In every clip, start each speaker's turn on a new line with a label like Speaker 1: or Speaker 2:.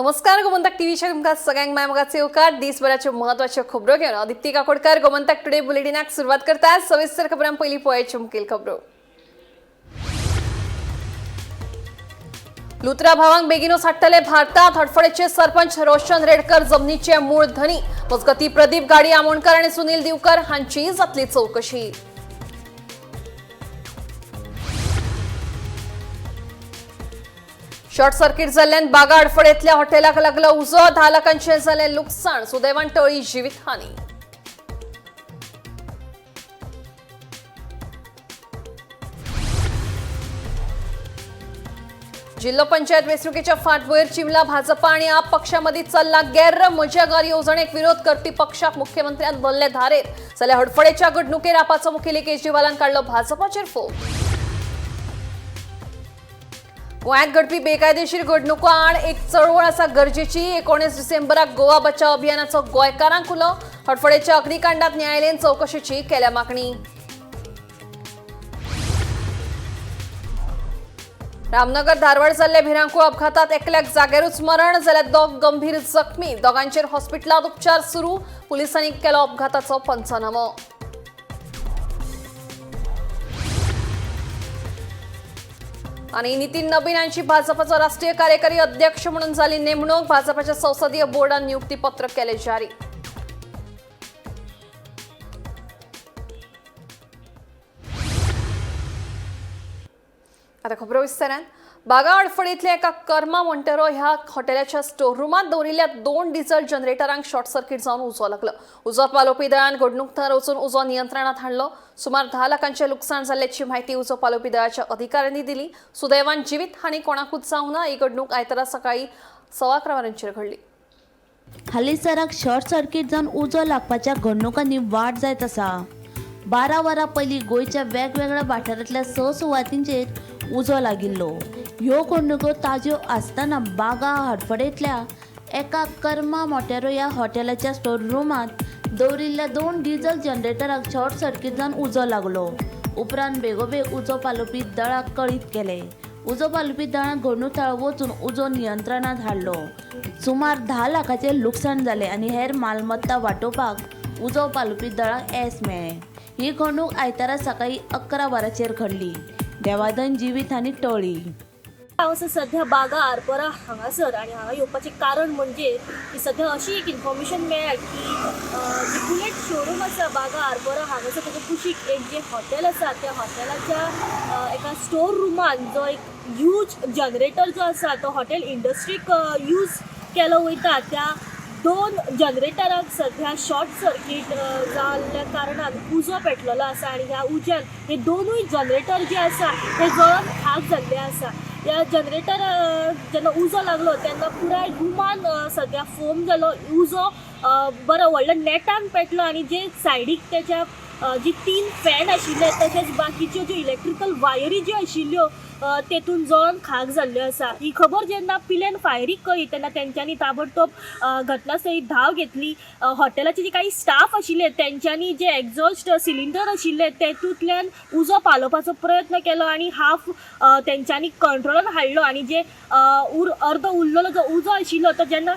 Speaker 1: नमस्कार, गोमंतक टीव्हीच्या तुमकां सगळ्यांक माय मोगाचे येवकार. दिसभराच्यो महत्वाच्यो खबरो घेवन हांव दिप्ती काकोडकर गोमंतक टुडे बुलेटिनाक सुरवात करता. सविस्तर खबरां पयलीं पळयाच्यो मुखेल खबरो. लुत्रा भावांक बेगीनूच हाडटले भारतात. हडफडेचे सरपंच रोशन रेडकर जमनीचे मूळ धनी. मजगती प्रदीप गाडी आमोणकर आणि सुनील दिवकर हांची जातली चौकशी. शॉर्ट सर्किट जाल्ल्यान बागा हडफडेंतल्या हॉटेलाक लागलो उजो. 10 लाखांचें जालें लुकसाण. सुदैवान टळ्ळी जिवीतहानी. जिल्हो पंचायत वेंचणुकेच्या फाटभुंयेर चिमला भाजपा आणि आप पक्षामदीं चल्ला गैर म्हज्या घर येवजणेक विरोध करपी पक्षाक मुख्यमंत्र्यान धरले धारेर. जाल्यार हडफडेच्या घडणुकेर आपाचो मुखेली केजरीवालान काडलो भाजपाचेर फोग. गोंयांत घडपी बेकायदेशीर घडणुको आड एक चळवळ आसा गरजेची. 19 डिसेंबराक गोवा बचाव अभियानाचो गोंयकारांक उलो. हडफडेच्या अग्निकांडात न्यायालयीन चवकशेची केल्या मागणी. रामनगर धारवाड जाल्ल्या भिरांकूळ अपघातात एकल्याक जाग्यारूच मरण जाल्यार दोग गंभीर जखमी. दोगांचेर हॉस्पिटलांत उपचार सुरू. पुलिसांनी केलो अपघाताचो पंचनामो. आणि नितीन नबीन यांची भाजपाचो राष्ट्रीय कार्यकारी अध्यक्ष म्हणून झाली नेमणूक. भाजपाच्या संसदीय बोर्डान नियुक्तीपत्र केले जारी. आता खबरो विस्तारान. बागा हडफडेंतल्या एका कर्मा मोंटेरो ह्या हॉटेलाच्या स्टोर रुमांत दवरिल्ल्या 2 डिझल जनरेटरांक शॉर्ट सर्किट जावन उजो लागलो. उजो पालोवपी दळान घडणूक थळार वचून उजो नियंत्रणात हाडलो. सुमार 10 लाखांचें लुकसाण जाल्ल्याची म्हायती उजो पालोवपी दळाच्या अधिकाऱ्यांनी दिली. सुदैवान जिवीत हानी कोणाकूच जावंक ना. ही घडणूक आयतारा सकाळी 11:15 वरांचेर घडली.
Speaker 2: हालींसराक शॉर्ट सर्किट जावन उजो लागपाच्या घडणुकांनी वाड जायत आसा. 12 वरां पयलीं गोंयच्या वेगवेगळ्या वाठारांतल्या 6 सुवातींचेर उजो लागिल्लो. ह्यो घडणुको ताज्यो आसतना बागा हडफडेंतल्या एका कर्मा मोटेरो ह्या हॉटेलाच्या स्टोर रुमांत दवरिल्ल्या 2 डिझल जनरेटराक शॉर्ट सर्किट जावन उजो लागलो. उपरांत बेगोबेग उजो पालोवपी दळाक कळीत केलें. उजो पालोवपी दळान घडणूक थळार वचून उजो नियंत्रणांत हाडलो. सुमार 10 लाखाचें लुकसाण जालें आनी हेर मालमत्ता वाटोवपाक उजो पालोवपी दळाक येस मेळ्ळें. ही घडणूक आयतारा सकाळी 11 वरांचेर घडली. देवादयन जिवीत हानी टळ्ळी.
Speaker 3: हांव आसा सध्या बागा आरपोरा हांगासर आनी हांगा येवपाचें कारण म्हणजे की सध्या अशी एक इन्फॉर्मेशन मेळ्ळ्या की जी बुलेट शोरूम आसा बागा आरपोरा हांगासर ताच्या कुशीक एक जें हॉटेल आसा त्या हॉटेलाच्या एका स्टोर रुमान जो एक ह्यूज जनरेटर जो आसा तो हॉटेल इंडस्ट्रीक यूज केलो वयता. त्या 2 जनरेटराक सध्या शॉर्ट सर्कीट जाल्ल्या कारणान उजो पेटलेलो आसा आनी ह्या उज्यान हे दोनूय जनरेटर जे आसा ते जळोन खाक जाल्ले आसा. ह्या जनरेटर जेन्ना उजो लागलो तेन्ना पुराय रुमान सध्या फोम जालो. उजो बरो व्हडल्या नेटान पेटलो आनी जे सायडीक तेच्या जी 3 फॅन आशिल्ले तशेंच बाकीच्यो ज्यो इलेक्ट्रिकल वायरी ज्यो आशिल्ल्यो तेतून जळोन खाक जाल्ल्यो आसा. ही खबर जेन्ना पिलेन फायरीक कळ्ळी तेन्ना तेंच्यांनी ताबडतोब घटनास्थळी धांव घेतली. हॉटेलाचे जे काही स्टाफ आशिल्ले तेंच्यांनी जे एक्झॉस्ट सिलिंडर आशिल्ले तेतूंतल्यान उजो पालोवपाचो प्रयत्न केलो आनी हाफ तेंच्यांनी कंट्रोलान हाडलो आनी जे अर्दो उरलेलो जो उजो आशिल्लो तो जेन्ना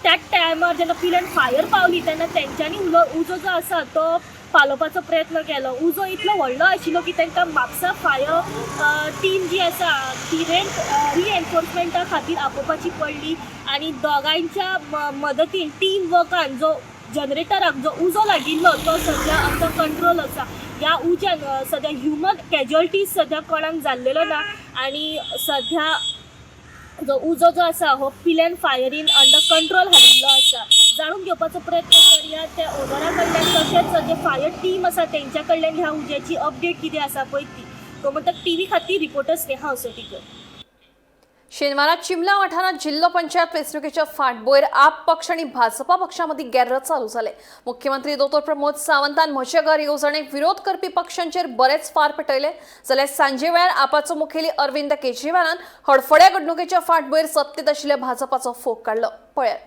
Speaker 3: त्याच टायमार जेन्ना पिलेन फायर पावली तेन्ना तेंच्यांनी उजो जो आसा तो पालोवपाचो प्रयत्न केलो. उजो इतलो व्हडलो आशिल्लो की तांकां म्हापसा फायर टीम जी आसा ती रिएन्फोर्समेंटा खातीर आपोवपाची पडली आनी दोगांयच्या मदतीन टीम वर्कान जो जनरेटराक जो उजो लागिल्लो तो सद्या अंडर कंट्रोल आसा. ह्या उज्यान सद्या ह्युमन कॅज्युअलिटीज सद्या कोणाक जाल्लेलो ना आनी सद्या जो उजो जो आसा हो पिलेन फायरीन अंडर कंट्रोल हाडिल्लो आसा. जाणून घेवपाचो प्रयत्न करया त्या ओनरा कडल्यान तशेंच जे फायर टीम आसा तेंच्या कडल्यान ह्या उज्याची अपडेट कितें आसा पळय ती. गोमंतक टीव्ही खातीर रिपोर्टर स्नेहा असोटीकर.
Speaker 1: शेनवारा चिमला वाठारांत जिल्हो पंचायत वेंचणुकेच्या फाटभुंयेर आप पक्ष आनी भाजपा पक्षामदीं गेर्र चालू जाले. मुख्यमंत्री दोतोर प्रमोद सावंतान म्हजें घर येवजणेक विरोध करपी पक्षांचेर बरेच फार पेटयले. जाल्यार सांजे वेळार आपाचो मुखेली अरविंद केजरीवालान हडफड्या घडणुकेच्या फाटभुंयेर सत्तेत आशिल्ल्या भाजपाचो फोग काडलो. पळयात.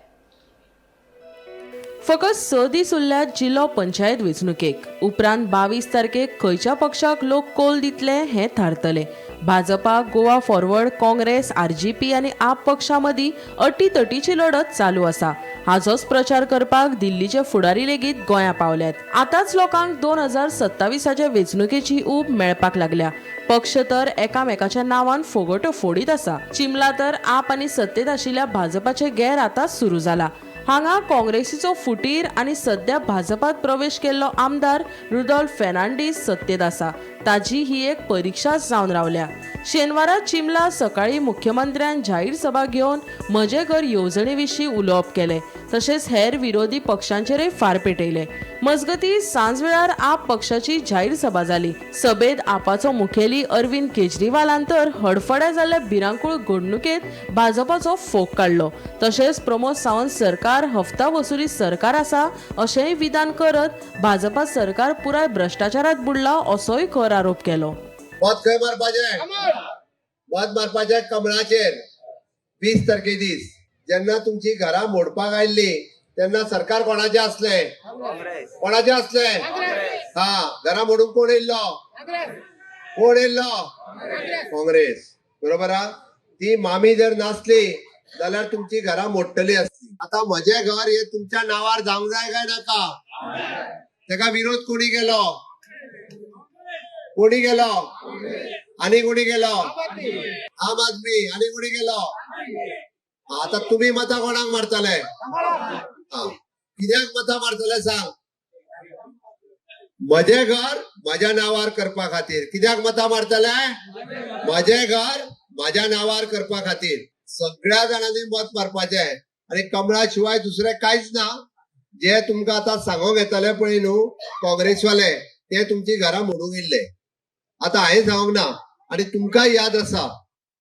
Speaker 4: फकत 6 दीस उरल्यात जिल्लो पंचायत वेंचणुकेक. उपरांत 22 तारखेक खंयच्या पक्षाक लोक कोल दितले हें थारतलें. भाजपा, गोवा फॉरवर्ड, काँग्रेस, आरजीपी आनी आप पक्षा मदीं अटीतटीची लढत चालू आसा. हाचोच प्रचार करपाक दिल्लीचे फुडारी लेगीत गोंया पावल्यात. आतांच लोकांक 2027 वेंचणुकेची ऊब मेळपाक लागल्या. पक्ष तर एकामेकाच्या नांवान फोगोट्यो फोडीत आसा. चिमला तर आप आनी सत्तेत आशिल्ल्या भाजपाचे गेर आतां सुरू जाला. हांगा काँग्रेसीचो फुटीर आनी सद्या भाजपात प्रवेश केल्लो आमदार रुदोल्फ फेर्नांडीस सत्तेत आसा. ताजी ही एक परिक्षाच जावन रावल्या. शेनवारा चिमला सकाळी मुख्यमंत्र्यान जाहीर सभा घेवन म्हजें घर येवजणे विशीं उलोवप केलें. तशेंच हेर विरोधी पक्षांचेरय फार पेटयले. मजगतीं सांजवेळार आप पक्षाची जाहीर सभा जाली. सभेत आपाचो मुखेली अरविंद केजरीवालान तर हडफड्या जाल्ल्या भिरांकूळ घडणुकेत भाजपाचो फोग काडलो. तशेंच प्रमोद सावंत सरकार हफ्ता वसुली सरकार आसा अशेंय विधान करत भाजपा सरकार पुराय भ्रश्टाचारात बुडला असोय खर आरोप केलो.
Speaker 5: मत खंय मारपाचें? मत मारपाचें कमळाचेर. 20 तारखे दीस जेन्ना तुमची घरां मोडपाक आयिल्ली तेन्ना सरकार कोणाचें आसलें? कोणाचें आसलें? हा, घरां मोडूंक कोण येयल्लो? कोण येयल्लो? काँग्रेस. बरोबर आहा. ती मामी जर नासली जाल्यार तुमची घरां मोडटली आसली. आतां म्हजें घर हे तुमच्या नांवार जावंक जाय काय नाका? तेका विरोध कोणी केलो? कोणी केलो? आनी कोणी केलो? आम आदमी. आनी कोणी केलो? आता तुम्ही मतां कोणाक मारतले? कित्याक मतां मारतले सांग? म्हजें घर म्हज्या नांवार करपा खातीर. कित्याक मतां मारतले? म्हजें घर म्हज्या नांवार करपा खातीर. सगळ्या जाणांनी मत मारपाचें आनी कमळा शिवाय दुसरें कांयच ना. जे तुमकां आतां सांगोंक येतले पळय न्हू काँग्रेसवाले, ते तुमची घरां मोडूंक येयल्ले. आतां हांवें सांगोंक ना आनी तुमकांय याद आसा,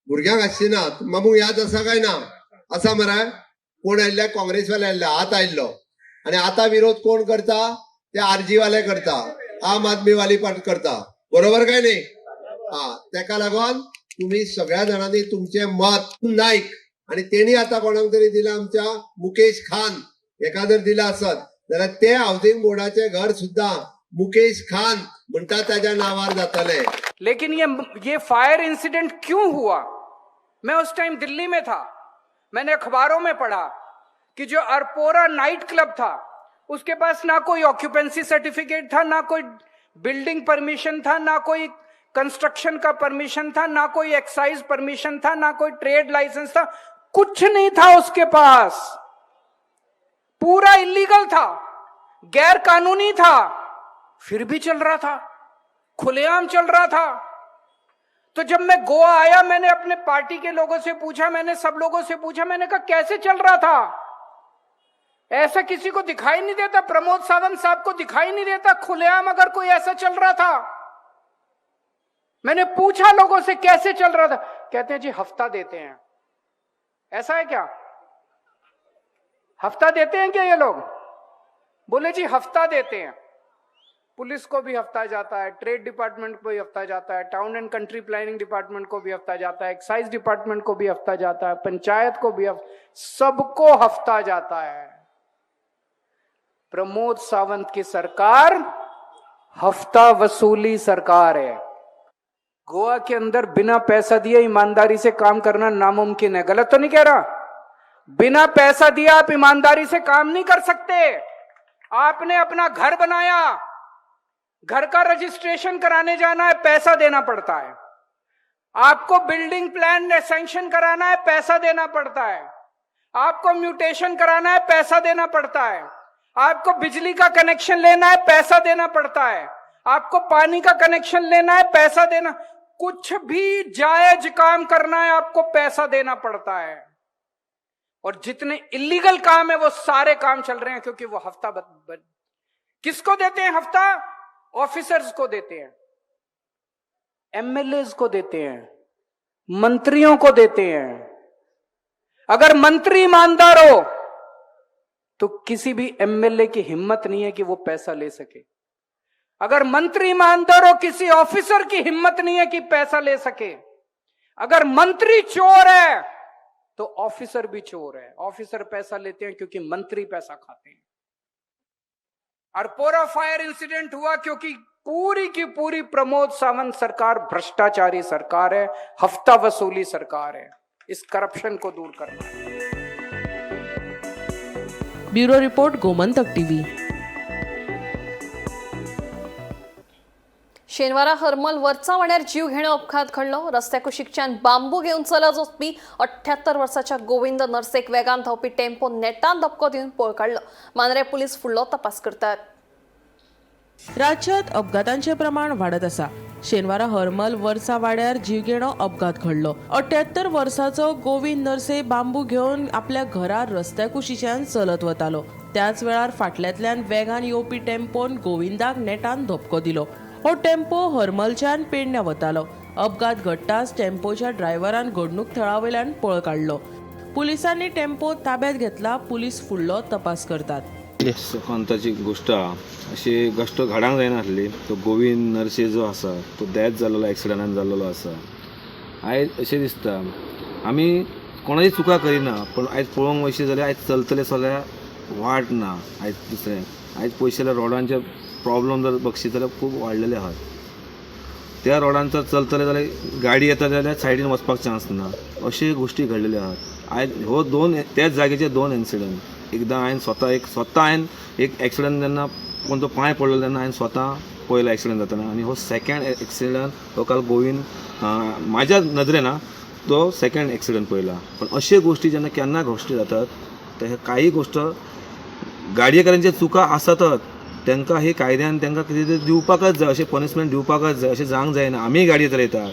Speaker 5: भुरग्यांक आसची ना. मामू याद आसा काय ना? आसा मरे. कोण आयिल्ले? काँग्रेसवाले आयिल्ले, आत आयिल्लो. आनी आतां विरोध कोण करता? ते आरजी वाले करता, आम आदमी वाली पण करता. बरोबर काय न्ही? हा, तेका लागून तुमी सगळ्या जाणांनी तुमचें मत नायक आनी तेणी आतां कोणाक तरी दिलां, आमच्या मुकेश खान हेका जर दिलां आसत जाल्यार ते हावसिंग बोर्डाचें घर सुद्दां मुकेश खान म्हणटा ताज्या नांवार जातलें.
Speaker 6: लेकिन ये फायर इंसिडेंट क्यों हुआ? मैं उस टाइम दिल्ली में था. मैंने अखबारों में पढ़ा कि जो अर्पोरा नाइट क्लब था उसके पास ना कोई ऑक्यूपेंसी सर्टिफिकेट था, ना कोई बिल्डिंग परमिशन था, ना कोई कंस्ट्रक्शन का परमिशन था, ना कोई एक्साइज परमिशन था, ना कोई ट्रेड लाइसेंस था, कुछ नहीं था उसके पास. पूरा इलीगल था, गैर कानूनी था, फिर भी चल रहा था, खुलेआम चल रहा था. तो जब मैं गोवा आया, मैंने अपने पार्टी के लोगों से पूछा, मैंने सब लोगों से पूछा, मैंने कहा कैसे चल रहा था? ऐसा किसी को दिखाई नहीं देता, प्रमोद सावंत साहब को दिखाई नहीं देता खुलेआम अगर कोई ऐसा चल रहा था. मैंने पूछा लोगों से कैसे चल रहा था? कहते हैं जी हफ्ता देते हैं. ऐसा है क्या? हफ्ता देते हैं क्या ये लोग? बोले जी हफ्ता देते हैं. पुलिस को भी हफ्ता जाता है, ट्रेड डिपार्टमेंट को भी हफ्ता जाता है, town and country planning department को भी हफ्ता जाता है, एक्साइज डिपार्टमेंट को भी हफ्ता जाता है, पंचायत को भी, सबको हफ्ता जाता है. प्रमोद सावंत की सरकार हफ्ता वसूली सरकार है. गोवा के अंदर बिना पैसा दिए ईमानदारी से काम करना नामुमकिन है. गलत तो नहीं कह रहा? बिना पैसा दिए आप ईमानदारी से काम नहीं कर सकते. आपने अपना घर बनाया, घर का रजिस्ट्रेशन कराने जाना है, पैसा देना पड़ता है. आपको बिल्डिंग प्लान सैंक्शन कराना है, पैसा देना पड़ता है. आपको म्यूटेशन कराना है, पैसा देना पड़ता है. आपको बिजली का कनेक्शन लेना है, पैसा देना पड़ता है. आपको पानी का कनेक्शन लेना है, पैसा देना. कुछ भी जायज काम करना है आपको पैसा देना पड़ता है. और जितने इलीगल काम है वो सारे काम चल रहे हैं, क्योंकि वो हफ्ता किसको देते हैं हफ्ता? ऑफिसर्स को देते हैं, एमएलए को देते हैं, मंत्रियों को देते हैं. अगर मंत्री ईमानदार हो तो किसी भी एमएलए की हिम्मत नहीं है कि वो पैसा ले सके. अगर मंत्री ईमानदार हो, किसी ऑफिसर की हिम्मत नहीं है कि पैसा ले सके. अगर मंत्री चोर है तो ऑफिसर भी चोर है. ऑफिसर पैसा लेते हैं क्योंकि मंत्री पैसा खाते हैं. अर्पोरा फायर इंसिडेंट हुआ क्योंकि पूरी की पूरी प्रमोद सावंत सरकार भ्रष्टाचारी सरकार है, हफ्ता वसूली सरकार है। इस करप्शन को दूर करना है।
Speaker 4: Bureau report, Gomantak TV.
Speaker 1: शेनवारा हरमल वरचा वाड्यार जीव घेणो अपघात घडलो. रस्त्या कुशीकच्यान बांबू घेवन चलत वचपी 78 वर्साच्या गोविंद नर्सेक वेगान धांवपी टेम्पो नेटान धपको दिवन पळ काडलो. मांद्रें पुलीस फुडलो तपास करतात.
Speaker 4: राज्यात अपघातांचे प्रमाण वाडत आसा. शेनवारा हरमल वर्सा वाड्यार जीवघेणो अपघात घडलो. 78 वर्साचो गोविंद नर्से बांबू घेवन आपल्या घरा रस्त्या कुशीच्यान चलत वतालो. त्याच वेळार फाटल्यांतल्यान वेगान येवपी टेम्पोन गोविंदाक नेटान धपको दिलो. हो टेम्पो हरमलच्यान पेडण्या वतालो. अपघात घडटाच टेम्पोच्या ड्रायव्हरान घडणूक थळावयल्यान पळ काडलो. पुलिसांनी टेम्पो ताब्यात घेतला. पुलीस फुडलो तपास करतात.
Speaker 7: कोंताची गोश्ट आहा, अशी गोश्ट घडांक जायनासली. तो गोविंद नर्से जो आसा तो डॅथ जाल्लो, एक्सिडंटान जाल्लो आसा. आयज अशें दिसता आमी कोणाची चुका करिना, पूण आयज पळोवंक वयशी जाल्यार आयज चलतले जाल्यार वाट ना. आयज दुसरें आयज पयशेल्या रोडांचे प्रॉब्लम जर बघशीत जाल्यार खूब वाडलेले आहात. त्या रोडांचो चलतले जाल्यार गाडी येता जाल्यार सायडीन वचपाक चान्स ना, अश्यो गोश्टी घडलेल्यो आहात. आयज हो दोन त्याच जागेचे दोन इन्सिडंट. एकदां हांवें स्वता हांवें एक एक्सिडंट जेन्ना कोण तो पांय पडलो तेन्ना हांवें स्वता पयलो एक्सिडंट जातना, आनी हो सेकंड एक्सिडंट हो काल गोविंद म्हाज्या नदरेन तो सेकंड एक्सिडंट पळयला. पण अश्यो गोश्टी जेन्ना केन्ना गोश्टी जातात ते काही गोश्ट गाडयेकारांचे चुका आसातच, तांकां ही कायद्यान तांकां कितें तरी दिवपाकच जाय, अशें पनिशमेंट दिवपाकच जाय, अशें जावंक जायना. आमीय गाडये चलयतात,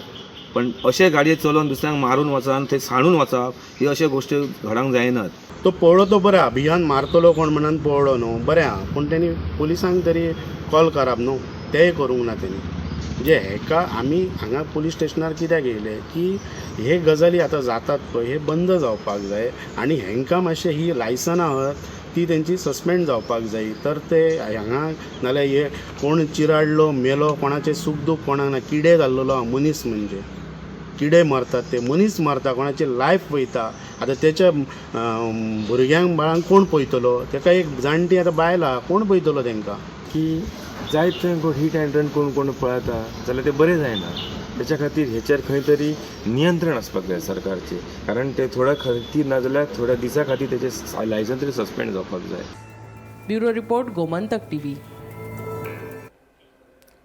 Speaker 7: पण अशे गाडये चलोवन दुसऱ्यांक मारून वचप, थंय सांडून वचप, ही अश्यो गोश्टी घडोवंक जायनात.
Speaker 8: तो पळ्ळो तो बरें आहा, भियान मारतलो कोण म्हणून पळ्ळो न्हू, बरें आहा, पूण तेणी पुलिसांक तरी कॉल करप न्हू, तेंय करूंक ना तेणी. म्हणजे हेका आमी हांगा पुलीस स्टेशनार कित्याक येयले की हे गजाली आतां जातात पळय हे बंद जावपाक जाय, आनी हेंकां मातशें ही लायसनां आहात ती तेंची सस्पेंड जावपाक जाय. तर ते हांगा नाल्यार हे कोण चिराडलो मेलो, कोणाचें सूख दूख कोणाक ना, किडे जाल्लेलो आहा मनीस, म्हणजे किडे मरतात ते मनीस मरता, कोणाची लायफ वयता. आतां तेच्या भुरग्यांक बाळांक कोण पळयतलो, तेका एक जाणटी आतां बायल आहा, कोण पळयतलो तेंकां.
Speaker 9: की जायत थंय कोण हीट एंड रन करून कोण पळता जाल्यार तें बरें जायना. तेच्या खातीर हेचेर खंय तरी नियंत्रण आसपाक जाय सरकारचें, कारण ते थोड्या खातीर ना जाल्यार थोड्या दिसां खातीर तेचें लायसन्स तरी सस्पेंड जावपाक जाय.
Speaker 4: Bureau report, Gomantak TV.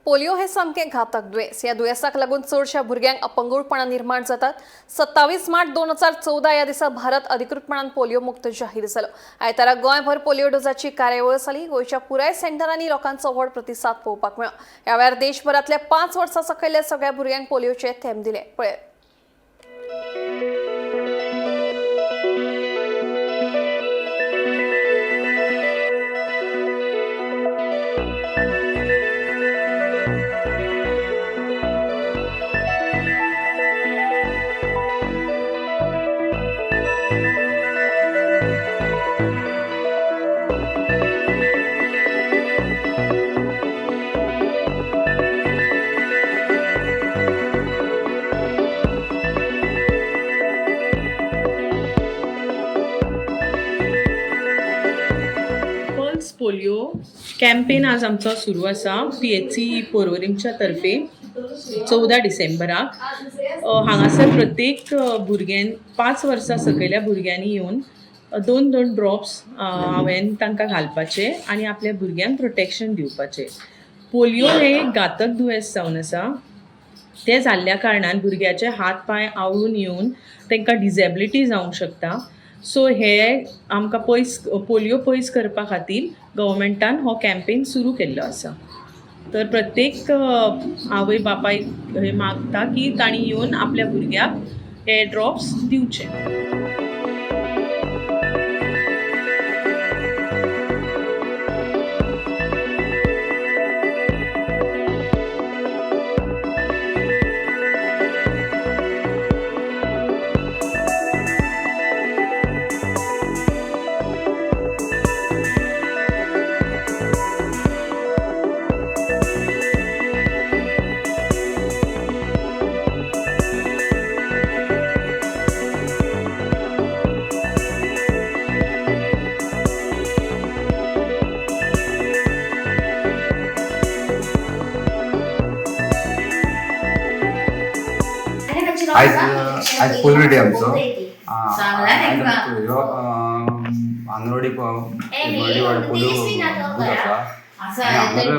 Speaker 1: Polio हे सामकें घातक दुयेंस. ह्या दुयेंसाक लागून चडश्या भुरग्यांक अपंगूळपणां निर्माण जातात. 27 मार्च 2014 ह्या दिसा भारत अधिकृतपणान पोलियो मुक्त जाहीर जालो. आयतारा गोंयभर पोलियो डोजाची कार्यावळ जाली. गोंयच्या पुराय सेंटरांनी लोकांचो व्हड प्रतिसाद पळोवपाक मेळ्ळो. ह्या वेळार देशभरांतल्या 5 वर्सां सकयल्या सगळ्या भुरग्यांक पोलियोचे थेंब दिले. पळयात.
Speaker 4: पल्स पोलियो कॅम्पेन आज आमचो सुरू आसा PHC पोरवरीमच्या तर्फे 14 डिसेंबराक. हांगासर प्रत्येक भुरग्यान 5 वर्सां सकयल्या भुरग्यांनी येवन 2-2 ड्रॉप्स हांवें तांकां घालपाचे आनी आपल्या भुरग्यांक प्रोटेक्शन दिवपाचें. पोलियो हें एक घातक दुयेंस जावन आसा. तें जाल्ल्या कारणान भुरग्याचे हात पांय आवळून येवन तांकां डिजेबिलिटी जावंक शकता. सो हे आमकां पयस पोलियो पयस करपा खातीर गव्हर्मेंटान हो कॅम्पेन सुरू केल्लो आसा. तर प्रत्येक आवय बापायक हे मागता की तांणी येवन आपल्या भुरग्याक हे ड्रॉप्स दिवचे.
Speaker 10: आयज आयज पोलियो डे आमचो. ह्यो आंगणवाडी वाड पोलियो बूथ आसा आनी हांगासर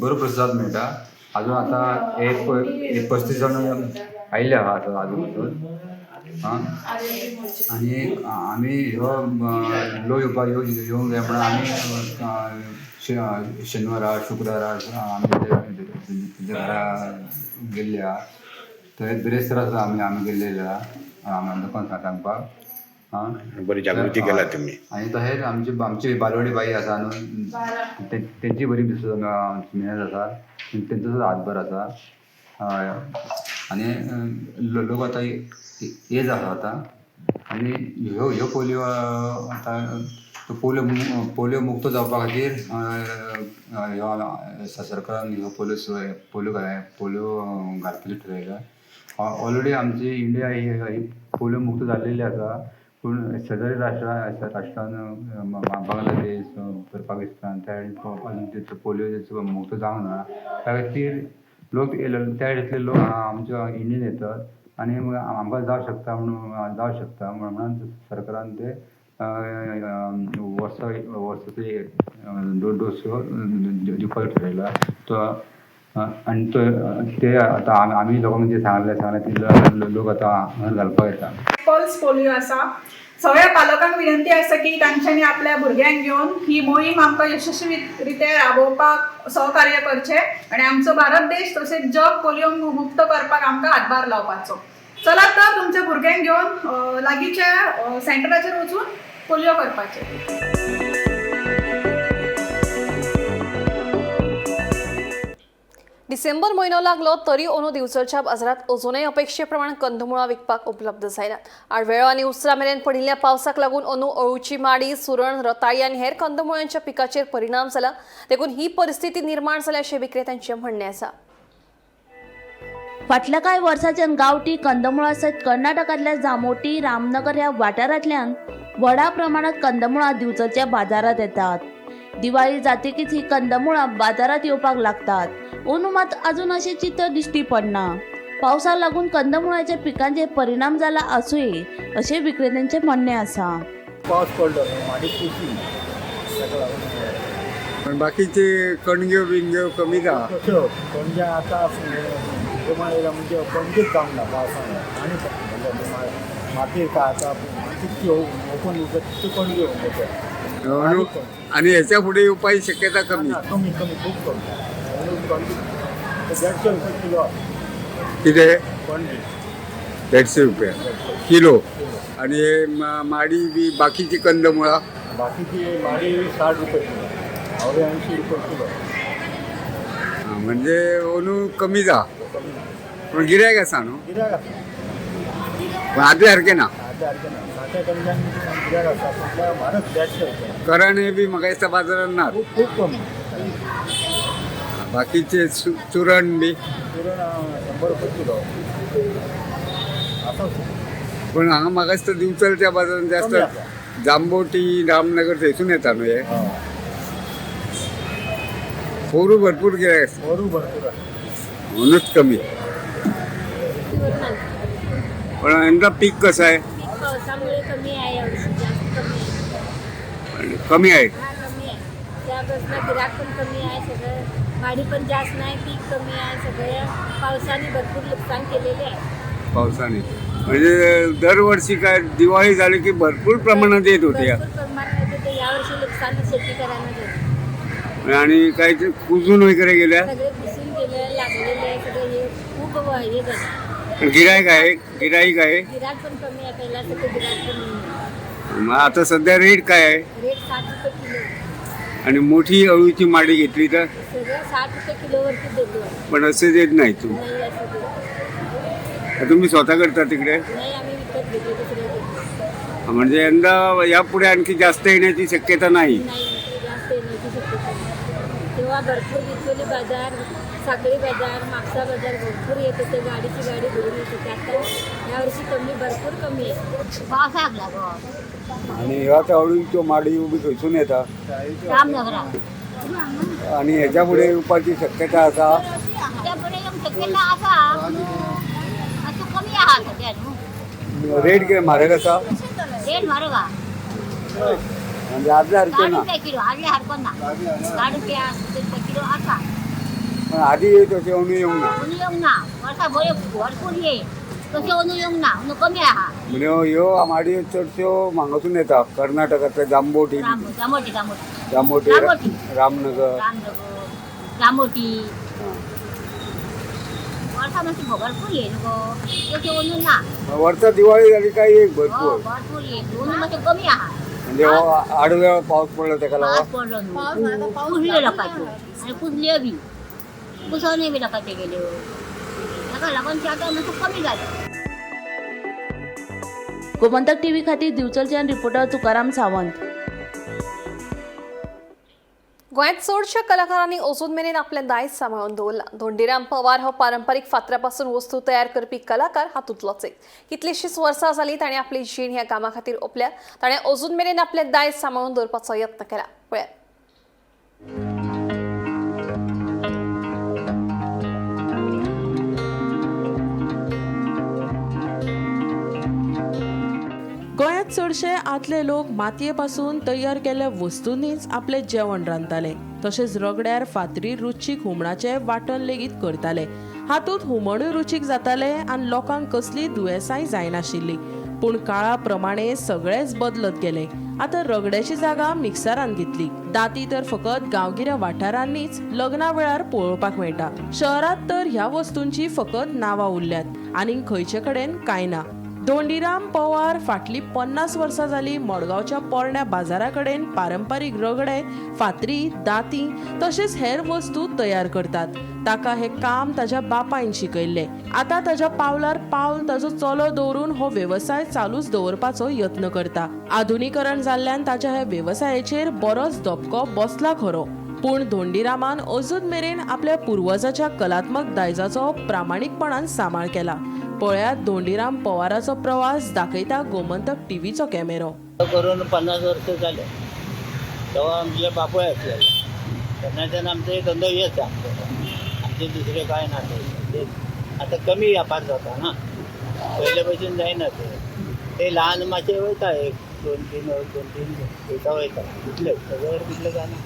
Speaker 10: बरो प्रतिसाद मेळटा. अजून आतां एक 35 जाण आयिल्ले आहा आतां आजून पासून. आनी आमी ह्यो लोक येवपाक येवंक जाय म्हणून आमी शेनवारा शुक्रारा आमी तेंच्या घरा गेल्ले आहा. थंय बिरेस्तारा सुद्दां आमी आमी गेल्लेले आहा लोकांक सांगपाक. आं,
Speaker 8: बरी जागृती केला तुमी.
Speaker 10: आनी तशेंच आमची आमची बालवाडी बाई आसा न्हू, तेंची बरी मेहनत आसा, तेंचो सुद्दां हातभार आसा. हय, आनी लोक आतां एज आसा आतां. आनी ह्यो ह्यो पोलियो आतां पोलियो पोलियो मुक्त जावपा खातीर ह्यो सरकारान ह्यो पोलियो पोलियो पोलियो घालपाचें ठरयलां. ऑलरेडी आमची इंडिया ही पोलियो मुक्त जाल्लेली आसा, पूण शेजारी राष्ट्रां राष्ट्रान बांगलादेश, पाकिस्तान त्या अजून पोलियो मुक्त जावंक ना. त्या खातीर लोक त्या सायडींतले लोक आमच्या इंडियन येतात आनी आमकां जावं शकता म्हणून जावं शकता म्हणून सरकारान ते वर्सा वर्साचे डोस दिवपाचो ठरयला तो. आनी तो ते आतां आमी लोकांक जे सांगलें सांगलें ते लोक आतां हांगा घालपाक येता.
Speaker 11: पल्स पोलिओ आसा. सगळ्या पालकांक विनंती आसा की तांच्यांनी आपल्या भुरग्यांक घेवन ही मोहीम आमकां यशस्वी रित्या राबोवपाक सहकार्य करचें आनी आमचो भारत देश तशेंच जग पोलिओ मुक्त करपाक आमकां हातभार लावपाचो. चलात तर तुमच्या भुरग्यांक घेवन लागींच्या सेंटराचेर वचून पोलिओ करपाचें.
Speaker 1: डिसेंबर म्हयनो लागलो तरी अंदू दिवचलच्या बाजारात अजूनय अपेक्षेप्रमाण कंदमुळां विकपाक उपलब्ध जायनात. आडवेळो आनी उसरा मेरेन पडिल्ल्या पावसाक लागून अंदू अळूची माडी, सुरण, रताळी आनी हेर कंदमुळांच्या पिकाचेर परिणाम जाला. देखून ही परिस्थिती निर्माण जाल्या अशें विक्रेत्यांचें म्हणणें आसा.
Speaker 2: फाटल्या कांय वर्सांच्यान गांवठी कंदमुळां सयत कर्नाटकांतल्या जामोटी, रामनगर ह्या वाठारांतल्यान व्हडा प्रमाणात कंदमुळां दिवचलच्या बाजारांत येतात. दिवाळी जातकीच ही कंदमुळां बाजारांत येवपाक लागतात. अंदू मात अजून अशें चित्र दिश्टी पडना. पावसाक लागून कंदमुळाच्या पिकांचेर परिणाम जाला आसुये अशें विक्रेत्यांचें म्हणणें आसा.
Speaker 12: पावस पडलो माडी कुशी ताका लागून
Speaker 5: पण बाकीचे कणग्यो बिणग्यो कमी जा.
Speaker 12: तश्यो कणग्या आतां दुमाळ येयला म्हणजे कणगेच जावंक ना पावसान आनी मातयेर काय आतां तितकी ओपन उरता तितक्यो कणग्यो उरता.
Speaker 5: आनी ह्याच्या फुडें येवपाची शक्यता कमी.
Speaker 12: कमी कमी खूब कमी. 150 रुपये किलो.
Speaker 5: कितें?
Speaker 12: कणगी
Speaker 5: 150 रुपया किलो. आनी माडी बी बाकीची कंदमुळां?
Speaker 12: बाकीची माडी 60 रुपये किलो, आवळे 80 रुपये किलो.
Speaker 5: म्हणजे अंदू कमी जा, पूण गिरायक आसा न्हू?
Speaker 12: गिरायक आसा.
Speaker 5: पूण आदले सारकें ना.
Speaker 12: आदले सारकें ना. साठ्या कणग्यांक गिरायक आसा, पूण म्हारग 150 रुपया.
Speaker 5: कारण हे बी म्हाका दिसता बाजारान ना,
Speaker 12: खूब खूब कमी.
Speaker 5: बाकीचे चुरण बी?
Speaker 12: चुरण 100 रुपये किलो आसा.
Speaker 5: पूण हांगा म्हाका दिसता दिवचलच्या बाजारान जास्त जांबोटी, रामनगर थंयसून येता न्हू हे. पोरू भरपूर गिरायक आसा.
Speaker 12: पोरू भरपूर आसा
Speaker 5: म्हणूनच कमी. पण यंदा पीक कसं आहे?
Speaker 13: पावसामुळे कमी आहे यावर्षी, जास्त कमी आहे.
Speaker 5: कमी आहे?
Speaker 13: हा, कमी आहे. त्यापासून गिराक पण कमी आहे, सगळं माडी पण जास्त नाही, पीक कमी आहे, सगळ्या पावसाने भरपूर नुकसान केलेले आहे.
Speaker 5: पावसाने म्हणजे दरवर्षी काय दिवाळी झाली की भरपूर प्रमाणात येत होते.
Speaker 13: भरपूर प्रमाणात येत होते. यावर्षी नुकसान शेतकऱ्यांना झालं.
Speaker 5: आणि काही ते कुजून वगैरे गेल्या,
Speaker 13: सगळे कुजून गेले, लागलेले आहे सगळे, हे खूप हे झालं.
Speaker 5: गिराईक आहे? गिराईक आहे.
Speaker 13: गिराक पण कमी आहे, पहिला सगळं गिराक पण नाही.
Speaker 5: मग आता सध्या रेट काय आहे?
Speaker 13: रेट 60 रुपये किलो.
Speaker 5: आणि मोठी अळूची माडी घेतली तर?
Speaker 13: सगळं 60 रुपये किलोवरती देतो.
Speaker 5: पण असे देत नाही तू?
Speaker 13: नाही, असं देत.
Speaker 5: तुम्ही स्वतः करता तिकडे?
Speaker 13: नाही, आम्ही विकत घेतो दुसऱ्या.
Speaker 5: म्हणजे यंदा यापुढे आणखी जास्त येण्याची शक्यता नाही?
Speaker 13: नाही, जास्त येण्याची शक्यता नाही. तेव्हा भरपूर बिचोली बाजार, साखळी बाजार, म्हापसा बाजार भरपूर येत होते, गाडीची गाडी भरून येत होते. आता यावर्षी कमी, भरपूर कमी आहे.
Speaker 14: पावसाक लागून.
Speaker 5: आणि ह्या अळूच्यो माडी बी खंयसून येता?
Speaker 14: रामनगरा.
Speaker 5: आणि ह्याच्या फुडें येवपाची शक्यता आसा?
Speaker 14: ह्याच्या फुडें येवंक शक्यता आसा. आहा सद्या न्हू.
Speaker 15: रेट कितें म्हारग आसा?
Speaker 14: रेट म्हारग आहा.
Speaker 15: म्हणजे आदल्या सारकें
Speaker 14: 60
Speaker 15: ना.
Speaker 14: रुपया किलो, आदल्या सारको ना. 60 रुपया 70 रुपया किलो आसा.
Speaker 15: पण आदी येत तशें अंदू येवंक ना.
Speaker 14: अंदू येवंक ना, वर्सा बऱ्यो भरपूर ये तशें अंदू येवंक ना, अंदू कमी आहा.
Speaker 15: म्हणजे ह्यो आमाडी चडश्यो हांगासून येता, कर्नाटकांतले जांबोटी.
Speaker 14: जांबोटी जांबोटी
Speaker 15: जांबोटी, रामनगर.
Speaker 14: रामनगर जांबोटी वर्सा मातशी भरपूर ये न्हू गो, तशें अंदू ना.
Speaker 15: वर्सा दिवाळी जाली काय एक भरपूर
Speaker 14: भरपूर ये, अंदू मातशें कमी आहा.
Speaker 15: म्हणजे आडवेळ पावस पडलो तेका लागून.
Speaker 14: पावस पडलो न्हू, कुसल्यो लोकांच्यो आनी कुसल्यो बी कुसोवनय बी लोकांच्यो गेल्यो, ताका लागून ते आतां मातशें कमी जालें.
Speaker 2: गोमंतक टीव्ही खातीर दिवचलच्यान रिपोर्टर तुकाराम सावंत.
Speaker 1: गोंयांत चडश्या कलाकारांनी अजून मेरेन आपलें दायज सांबाळून दवरलां. धोंडीराम पवार हो पारंपारीक फातरा पासून वस्तू तयार करपी कलाकार हातूंतलोच एक. कितलीशींच वर्सां जालीं ताणें आपली जीण ह्या कामा खातीर ओंपल्या. ताणें अजून मेरेन आपलें दायज सांबाळून दवरपाचो यत्न केला. पळयात.
Speaker 4: गोंयांत चडशे आदले लोक मातये पासून तयार केल्ल्या वस्तूंनीच आपलें जेवण रांदताले. तशेंच रगड्यार फातरी रुचीक हुमणाचें वांटण लेगीत करताले. हातूंत हुमणूय रुचीक जातालें आनी लोकांक कसलीय दुयेंसांय जायनाशिल्लीं. पूण काळा प्रमाणे सगळेंच बदलत गेलें. आतां रगड्याची जागा मिक्सरान घेतली. दांती तर फकत गांवगिऱ्या वाठारांनीच लग्ना वेळार पळोवपाक मेळटा. शहरांत तर ह्या वस्तूंची फकत नांवां उरल्यात, आनीक खंयचे कडेन कांय ना. धोंडीराम पवार फाटलीं 50 वर्सां जालीं मडगांवच्या पोरण्या बाजारा कडेन पारंपारीक रगडे, फातरी, दांती तशेंच हेर वस्तू तयार करतात. ताका हें काम ताज्या बापायन शिकयल्लें. आतां ताज्या पावलार पावल ताजो चलो दवरून हो वेवसाय चालूच दवरपाचो यत्न करता. आधुनिकरण जाल्ल्यान ताज्या ह्या वेवसायाचेर बरोच धपको बसला खरो, पूण धोंडीरामान अजून मेरेन आपल्या पुर्वजाच्या कलात्मक दायजाचो प्रामाणीकपणान सांबाळ केला. पळयात धोंडीराम पवाराचो प्रवास दाखयता गोमंतक टीव्हीचो कॅमेरो.
Speaker 16: करून 50 वर्ष जाले तेव्हा आमचे बापूय आसलेले, तेन्नाच्यान आमचे धंदो हेच, आमचे दुसरे काय ना. ते आतां कमी व्यापार जाता ना, पयले भशेन जायना. ते ल्हान मातशे वयता, 1 2 3 2 3 वयता वयता इतले, सगळ्यावर कितले जायना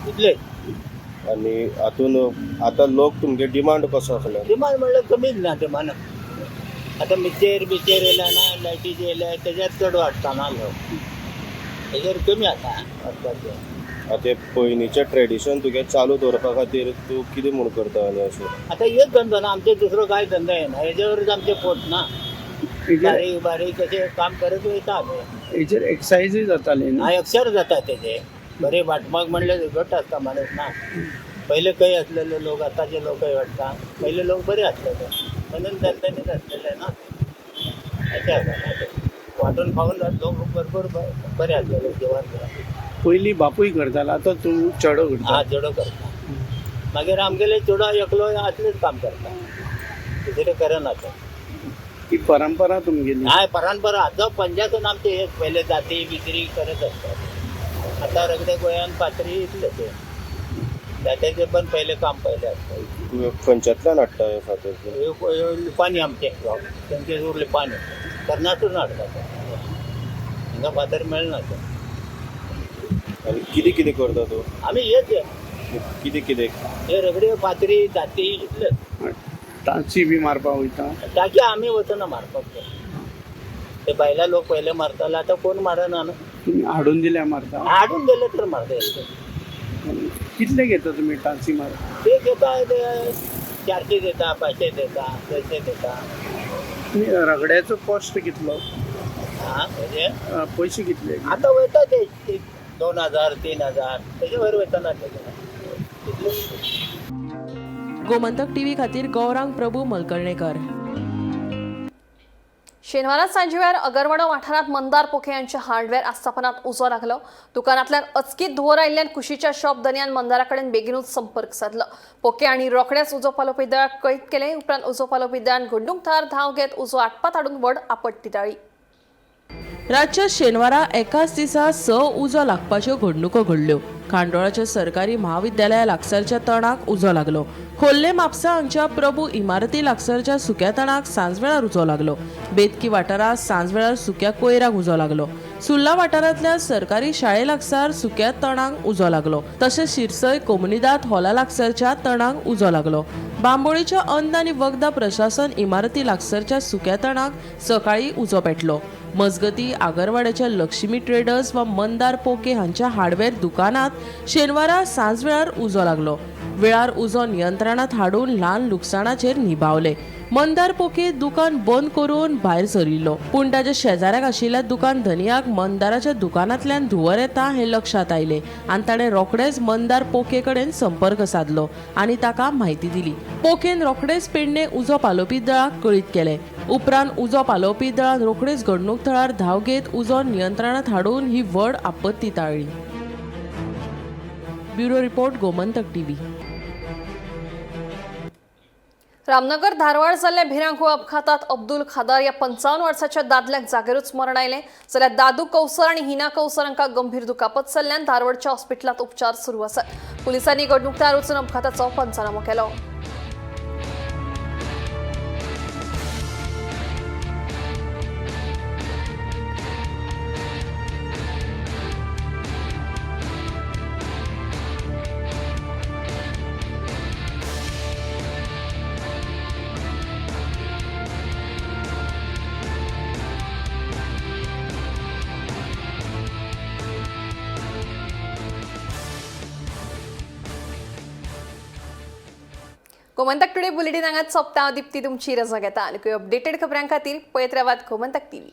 Speaker 16: इतले.
Speaker 17: आनी हातून आतां लोक तुमगे डिमांड कसो आसलो?
Speaker 16: डिमांड म्हणल्यार कमीच ना डिमांड. आतां मिक्सर बिचेर येयल्या ना, लायटीचे येयल्या, तेजेर चड वाडटा ना लोक, तेजेर कमी आतां वाडपाचें.
Speaker 17: आतां पयलींचें ट्रेडिशन तुगे चालू दवरपा खातीर तूं कितें म्हूण करता आनी अशें?
Speaker 16: आतां हेच धंदो ना आमचे, दुसरो कांय धंदो येना, हेजेवरच आमचें पोट ना. बारीक बारीक अशें काम करत वयता आमी.
Speaker 6: हेजेर एक्सरसायजूय जाताली
Speaker 16: ना? एक्सर जाता तेजे बरे. वाटपाक म्हणल्यार घट आसता माणूस ना. पयले खंय आसलेले लोक, आतांचे लोकय वाडटा. पयले लोक बरे आसलेले म्हणून दणदणीत आसलेले ना. अशें आसा ना तें. वांटून खावन लोक भरपूर बरे आसलेले जेवण.
Speaker 6: पयलीं बापूय करतालो, आतां तूं चेडो करता?
Speaker 16: हा, चेडो करता. मागीर आमगेले चेडो एकलो असलेच काम करता, दुसरें करना ते.
Speaker 6: ही परंपरा तुमगेली?
Speaker 16: हय, परंपरा. आतां पंजासून आमचे हे पयले जाती बिकरी करत आसतात. आतां रगडे गोंयान फातरी इतले ते जात्याचे पण पयले काम पयले आसता.
Speaker 17: तुवें खंयच्यांतल्यान हाडटा हे फातर?
Speaker 16: लिपानी आमचे तेंचे उरले पानी कर्नाटून हाडटा, हांगा फातर मेळना ते.
Speaker 17: आनी कितें कितें करता तूं?
Speaker 16: आमी हेच.
Speaker 17: कितें कितें?
Speaker 16: हे रगडे फातरी जाती इतले.
Speaker 6: टांची बी मारपाक वयता?
Speaker 16: टांकी आमी वचना मारपाक, ते बायला लोक पयले मारताले, आतां कोण मारना न्हू.
Speaker 6: तुमी हाडून दिल्या मारता?
Speaker 16: हाडून दिले तर मारता.
Speaker 6: कितले घेता तुमी टांची मारता?
Speaker 16: ते घेता, ते 400 घेता, 500 घेता, 600 घेता.
Speaker 6: रगड्याचो कॉस्ट कितलो?
Speaker 16: हा, म्हणजे
Speaker 6: पयशे कितले?
Speaker 16: आतां वयता ते 2000 3000 तेजे वयर वयता ना ते.
Speaker 4: गोमंतक टीव्ही खातीर गौरांग प्रभू मलकर्णेकर.
Speaker 1: शेनवारा सांजेवेळार अगरवाडो वाठारांत मंदार पोखे यांच्या हार्डवेअर आस्थापनात उजो लागलो. दुकानांतल्यान अचकीत धुंवर आयिल्ल्यान कुशीच्या शॉप दनयान मंदारा कडेन बेगिनूच संपर्क सादलो. पोके आनी रोखडेच उजो पालोवपी दळाक कळीत केले. उपरांत उजो पालोवपी दळान घडणूक थळार धांव घेत उजो आटपात हाडून व्हड आपत्ती टाळ्ळी.
Speaker 4: राज्यात शेनवारा एकाच दिसा 6 उजो लागपाच्यो घडणुको घडल्यो. खांडोळाच्या सरकारी म्हाविद्यालया लागसारच्या तणाक उजो लागलो. खोर्ले म्हापसा हांगच्या प्रभू इमारती लागसारच्या सुक्या तणाक सांजवेळार उजो लागलो. बेतकी वाठारांत सांजवेळार सुक्या कोयराक उजो लागलो. सुर्ला वाठारांतल्या सरकारी शाळे लागसार सुक्या तणांक उजो लागलो. तशेंच शिरसय कोमुनिदाद हॉला लागसारच्या तणांक उजो लागलो. बांबोळीच्या अन्न आनी वखदां प्रशासन इमारती लागसारच्या सुक्या तणाक सकाळी उजो पेटलो. मजगती आगरवाड्याच्या लक्ष्मी ट्रेडर्स वा मंदार पोके हांच्या हार्डवेअर दुकानात शेनवारा सांजवेळार उजो लागलो. वेळार उजो नियंत्रणात हाडून ल्हान लुकसाणाचेर निभावले. मंदार पोके दुकान बंद करून भायर सरिल्लो, पूण ताच्या शेजाऱ्याक आशिल्ल्या दुकान धनयाक मंदाराच्या दुकानांतल्यान धुंवर येता हें लक्षांत आयलें आनी ताणें रोखडेच मंदार पोके कडेन संपर्क सादलो आनी ताका म्हायती दिली. पोकेन रोखडेच पेडणे उजो पालोवपी दळाक कळीत केलें. उपरांत उजो पालोवपी दळान रोखडेच घडणूक थळार धांव घेत उजो नियंत्रणात हाडून ही व्हड आपत्ती टाळ्ळी. Bureau report, Gomantak TV.
Speaker 1: Ramnagar Dharwad जाल्ल्या भिरांकूळ अपघातात अब्दुल खादार ह्या 55 वर्साच्या दादल्याक जागेरूच मरण आयलें. जाल्यार दादू कौसर आनी हिना कौसर हांकां गंभीर दुखापत जाल्ल्यान धारवाडच्या हॉस्पिटलांत उपचार सुरू आसात. पुलिसांनी घडणूक थळार वचून अपघाताचो पंचनामो केलो. गोमंतक टुडे बुलेटिन हांगाच सोंपता. दीप्ती तुमची रजा घेता. आनी अपडेटेड खबरां खातीर पळयत रावात गोमंतक टीव्ही.